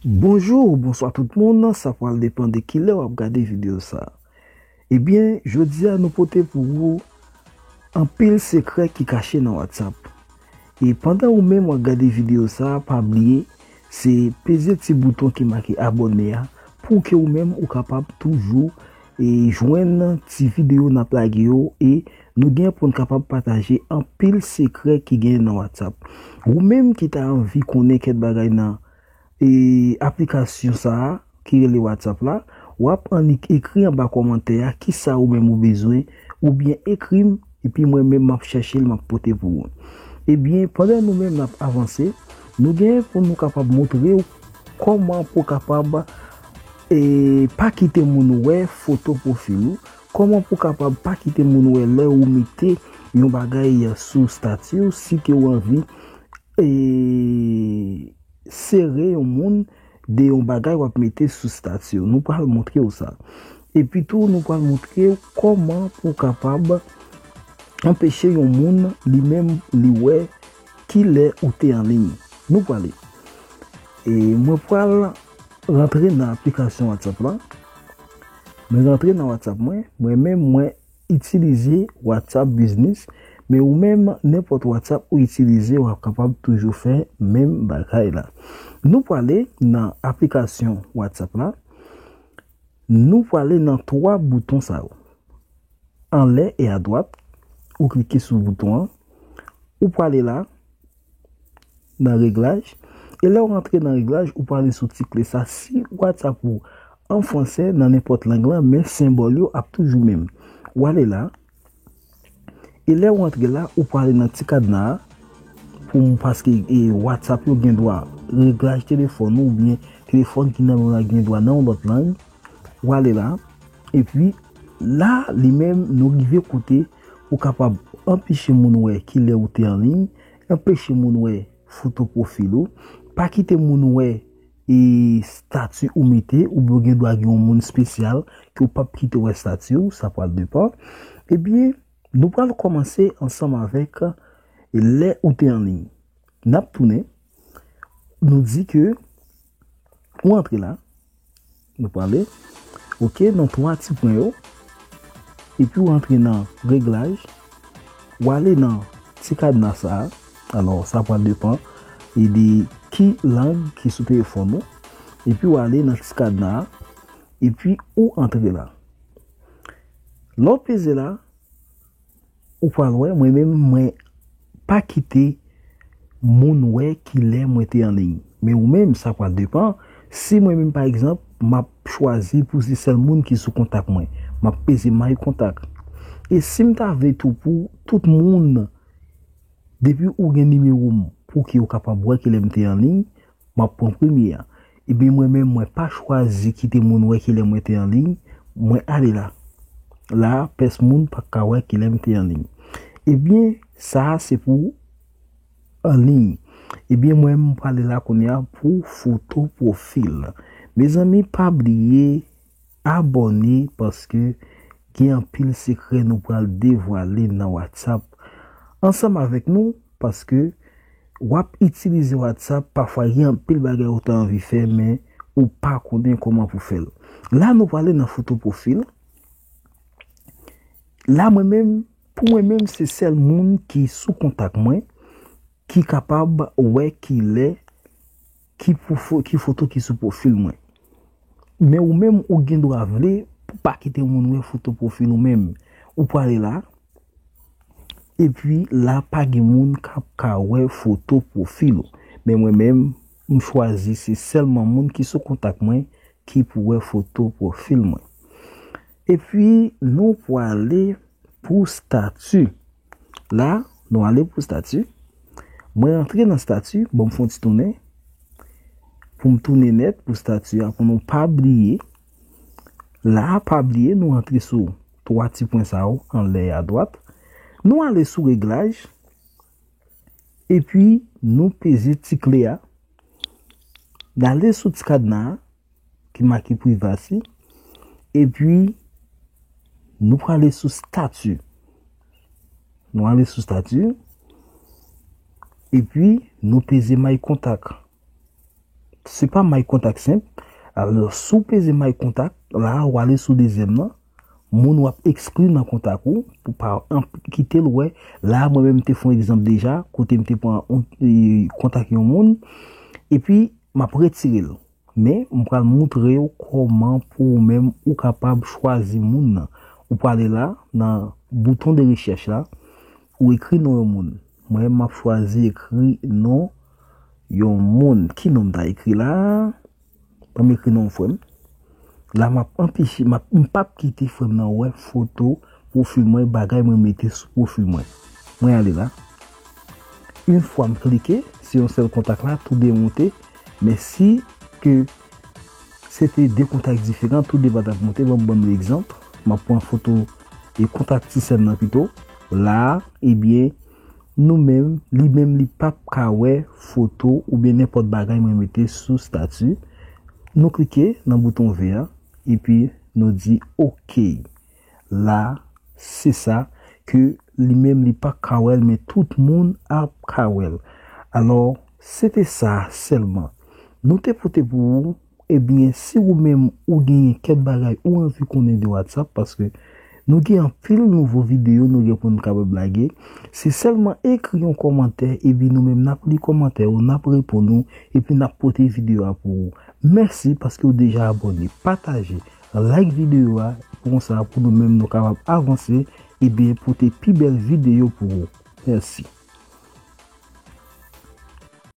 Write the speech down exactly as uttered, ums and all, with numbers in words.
Bonjou, bonswa tout moun, sa pral depann de kilè w ap gade videyo sa. Ebyen, jodi a nou pote pou ou anpil sekrè ki kache nan WhatsApp. E pandan ou menm w ap gade videyo sa, pa bliye, se peze ti bouton ki make abòne a, pou ke ou menm ou kapab toujou e jwenn ti videyo n ap lage yo, e nou gen pou n kapab pataje anpil sekrè ki gen nan WhatsApp. Ou menm ki ta anvi konnen kèk bagay nan e aplikasyon sa a ki rele WhatsApp la, w ap annik ekri anba kòmantè a kisa ou menm ou bezwen, oubyen ekri m, epi mwen menm m ap chèche l, m ap pote pou ou. Ebyen, pandan nou menm n ap avanse, nou gen pou nou kapab montre w kòman pou w kapab e pa kite moun wè foto pwofil ou, kòman pou w kapab pa kite moun wè lè ou mete yon bagay sou stati w, si ke w anvi e sere yon moun de yon bagay w ap mete sou stati w. Nou pral montre w sa. Epi tou, nou pral montre w kòman pou w kapab anpeche yon moun li menm li wè kilè ou te anliy. Nou prale. E mwen pral rantre nan aplikasyon WhatsApp la. Mwen rantre nan WhatsApp mwen. Mwen menm, mwen itilize WhatsApp Business, men ou menm, nenpòt WhatsApp ou itilize, w ap kapab toujou fè menm bagay la. Nou prale nan aplikasyon WhatsApp la, nou prale nan twa bouton sa yo. Anlè e adwat, ou klike sou bouton an, ou prale la, nan reglaj. E lè w rantre nan reglaj, ou prale sou ti kle sa. Si WhatsApp ou an fransè, nan nenpòt lang lan, men senbòl yo ap toujou menm. W ale la. E lè w rantre la, ou prale nan ti kadna a. Pou m, paske e, WhatsApp yo gen dwa, reglaj telefòn ou oubyen telefòn ki nan men w la gen dwa nan yon lòt lang. W ale la. Epi, la, li menm, nou rive kote ou kapab anpeche moun wè kilè ou te anliy, anpeche moun wè foto pwofil ou, pa kite moun wè e stati ou mete, oubyen w gen dwa gen yon moun espesyal ke w p ap kite wè stati w, sa pral depann. Ebyen, nou pral kòmanse ansanm avèk lè ou te anliy. N ap tounen, nou di ke ou antre la, nou prale, oke, nan twa ti pwen yo, epi w antre nan reglaj, w ale nan ti kadna sa a. Alò, sa pral depann e de ki lang ki sou telefòn ou. Epi w ale nan ti kadna a, epi ou antre la. Lè w peze la, ou pral wè, mwen menm, mwen pa kite moun wè kilè mwen te anliy. Men ou menm, sa pral depann. Si mwen menm, pa egzanp, m ap chwazi pou se sèl moun ki sou kontak mwen, m ap peze my kontak. E si m ta vle tou pou tout moun, depi ou gen nimewo m, pou ke ou kapab wè kilè m te anliy, m ap pran premye a. Ebyen, mwen menm, mwen pa chwazi kite moun wè kilè mwen te anliy, mwen ale la. La, pès moun pa ka wè kilè m te anliy. Ebyen, sa a se pou anliy. Ebyen, mwen, m prale la kounye a pou foto pwofil. Mezanmi, pa bliye abòne, paske gen anpil sekrè nou pral devwale nan WhatsApp ansanm avèk nou, paske w ap itilize WhatsApp, pafwa gen anpil bagay ou ta anvi fè, men ou pa konnen kòman pou fè l. La, nou prale nan foto pwofil. La, mwen menm, pou mwen menm, se sèl moun ki sou kontak mwen ki kapab wè kilè, ki pou fo-, ki foto ki sou pwofil mwen. Men ou menm, ou gen dwa vle pou pa kite moun wè foto pwofil ou menm. Ou prale la, epi la pa gen moun k ap ka wè foto pwofil ou. Men mwen menm, m chwazi se sèlman moun ki sou kontak mwen ki pou wè foto pwofil mwen. Epi nou prale pou stati. La, nou ale pou stati. Mwen antre nan stati, bon, m fè yon ti tounen. Pou m tounen nèt pou stati a, pou nou pa bliye. La, pa bliye, nou antre sou twa ti pwen sa yo, anlè e adwat. Nou ale sou reglaj. Epi, nou peze ti kle a. N ale sou ti kadna a, ki make privasi. Epi, nou prale sou stati. Nou ale sou stati. Epi, nou peze my contact. Se pa my contact senp. Alò, si w peze my contact, la, w ale sou dezyèm nan. Moun w ap ekskli nan kontak ou, pou pa anp-, kite l wè. La, mwen menm, m te fè yon egzanp deja, kote m te pran yon, e, kontak yon moun. Epi, m ap retire l. Men, m pral montre w kòman pou ou menm ou kapab chwazi moun nan. Ou prale la, nan bouton de rechèch la, ou ekri non yon moun. Mwen, m ap chwazi ekri non yon moun. Ki non m ta ekri la? Ban m ekri non frè m. La, m ap anpeche, m ap, m p ap kite frè m nan wè foto pwofil mwen, bagay mwen mete sou pwofil mwen. Mwen ale la. Yon fwa m klike, se yon sèl kontak la, tou de monte. Men si ke se te de kontak diferan, tou de pa t ap monte. Ban m ban nou egzanp. M ap pran foto e kontak ti sè m nan pito. La, ebyen, nou menm, li menm, li p ap ka wè foto oubyen nenpòt bagay mwen mete sou stati. Nou klike nan bouton vè a, epi nou di oke. La, se sa ke li menm li pa ka wè l, men tout moun ap ka wè l. Alò, se te sa sèlman. Nou te pote pou ou, ebyen, si ou menm ou genyen kèk bagay ou anvi konnen de WhatsApp, paske nou gen anpil nouvo videyo nou gen pou nou kapab lage. Se sèlman ekri yon kòmantè, epi nou menm n ap li kòmantè ou, n ap reponn ou, epi n ap pote videyo a pou ou. Mèsi paske ou deja abòne, pataje, like videyo a, konsa pou nou menm nou kapab avanse, ebyen, pote pi bèl videyo pou ou. Mèsi.